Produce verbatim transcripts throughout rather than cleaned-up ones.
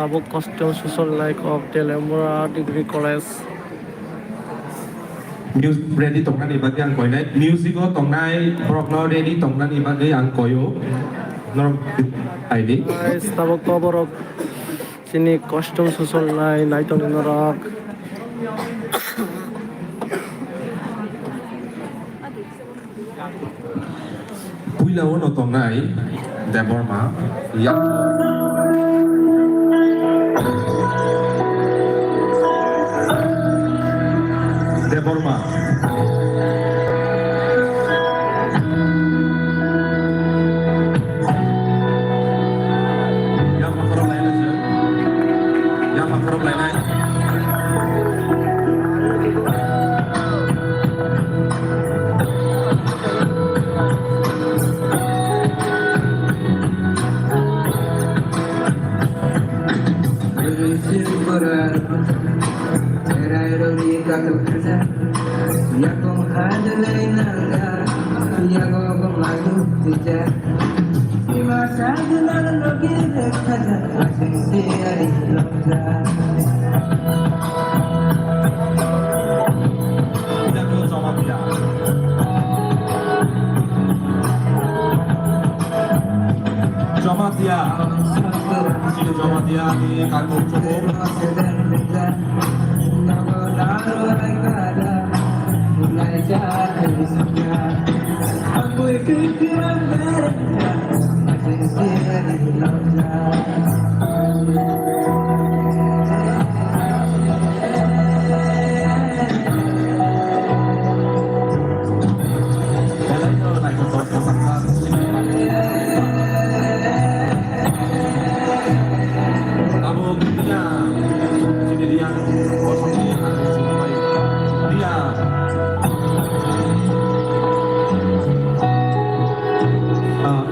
Tabuk costume social life of Telemura Degree College. Music ready tongnani bagwi ang koinai. Music o tongnai borokno ready tongnani bagwi ang koyo. Norok hai di. Guys, tabuk to borok chini costume social nai, nai tongni norok. Puila o no tongnai Debbarma. Ya. Debbarma. Ya, makhoro lainai se. Ya, makhoro lainai. Jamatia. Jamatia. Sini Jamatia ni kangkung cukup. Tabuk dia, sini dia, kosong dia, dia. Ah.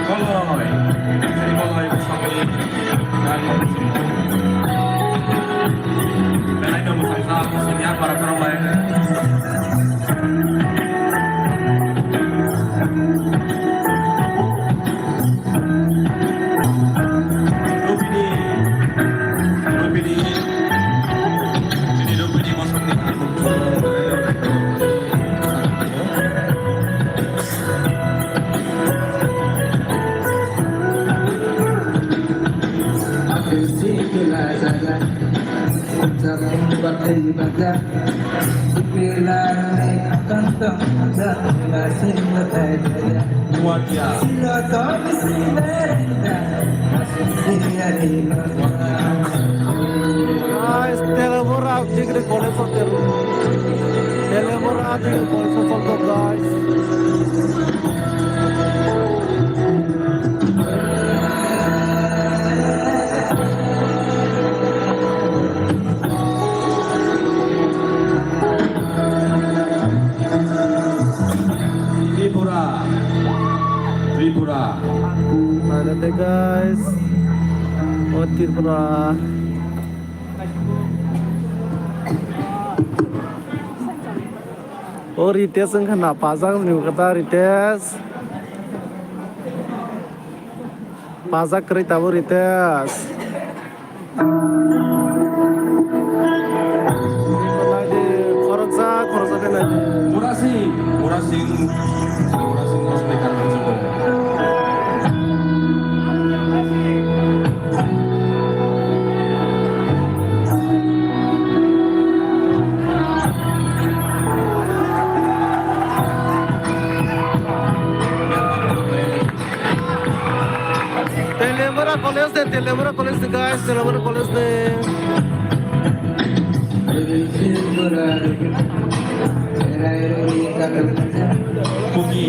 Koloi. Sini koloi, bwskango. Belai no mwsang kha, bwswk ya para khorok lai. Rupini, Rupini, chini Rupini bosongni ang. Guys, Telemura Degree College Hotel. Telemura Degree College Hotel, guys. Tripura. Tripura. Mana teh, guys? Oh, Tripura. O Ritesh wngkha na pajak ni kata Ritesh. Pajak kwrwi tabuk Ritesh. Khoroksa, khoroksa khe naidi. Murasing, Murasing, Murasing bosni karang jubon. Telemura College de, Telemura College de, guys, Telemura College de. Kuki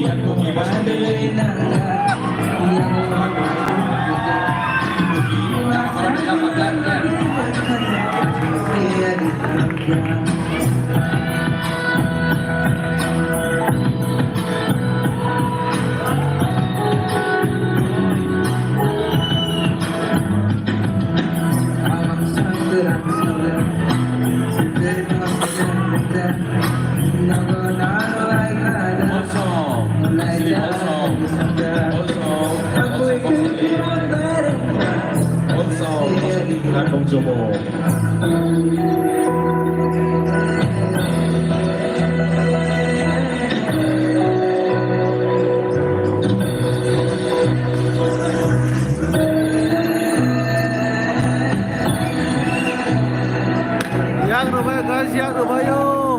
Yak rwbai guys, yak rwbai o.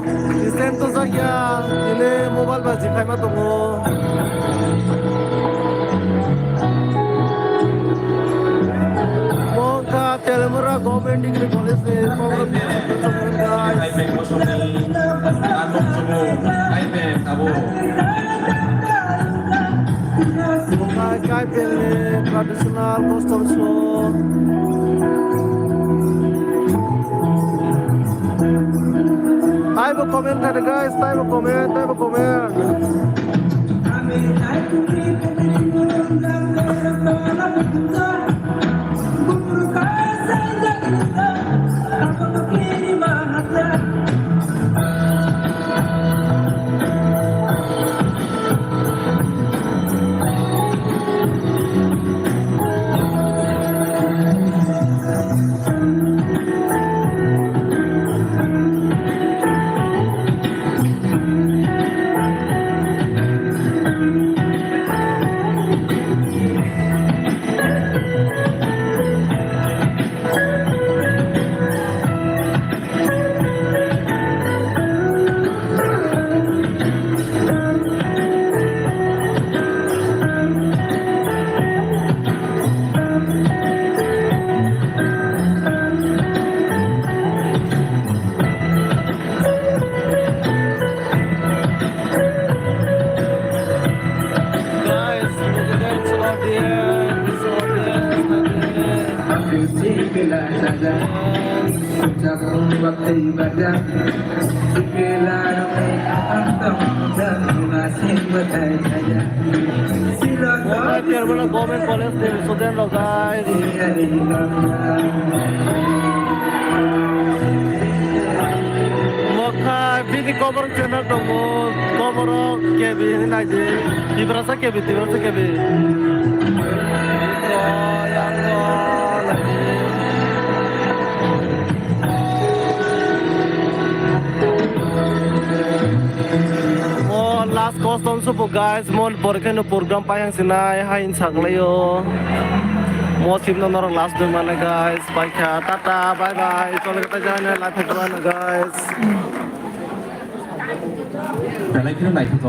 Stand to jakya, tini mobile ba jiphai ma tongo. Mongkha Telemura Government Degree College ni program guys. Kai peng ni traditional costume show. Taibo comment kha guys, taibo comment, taibo comment. Guys, look at that audience, audience, audience. Mobile Government College ni student rok, guys. Mokha bini cover channel tongo, cover o K B hinwi naidi. Tiprasa K B, Tiprasa K B. Mo last custom supo guys, mo pore kheno program paihang sinai hai hinsa khlaio. Mo sipno norok last doi mane guys, paikha, tata, bye bye, chole kata jane, life hack mane guys. Belai kheno naithothok.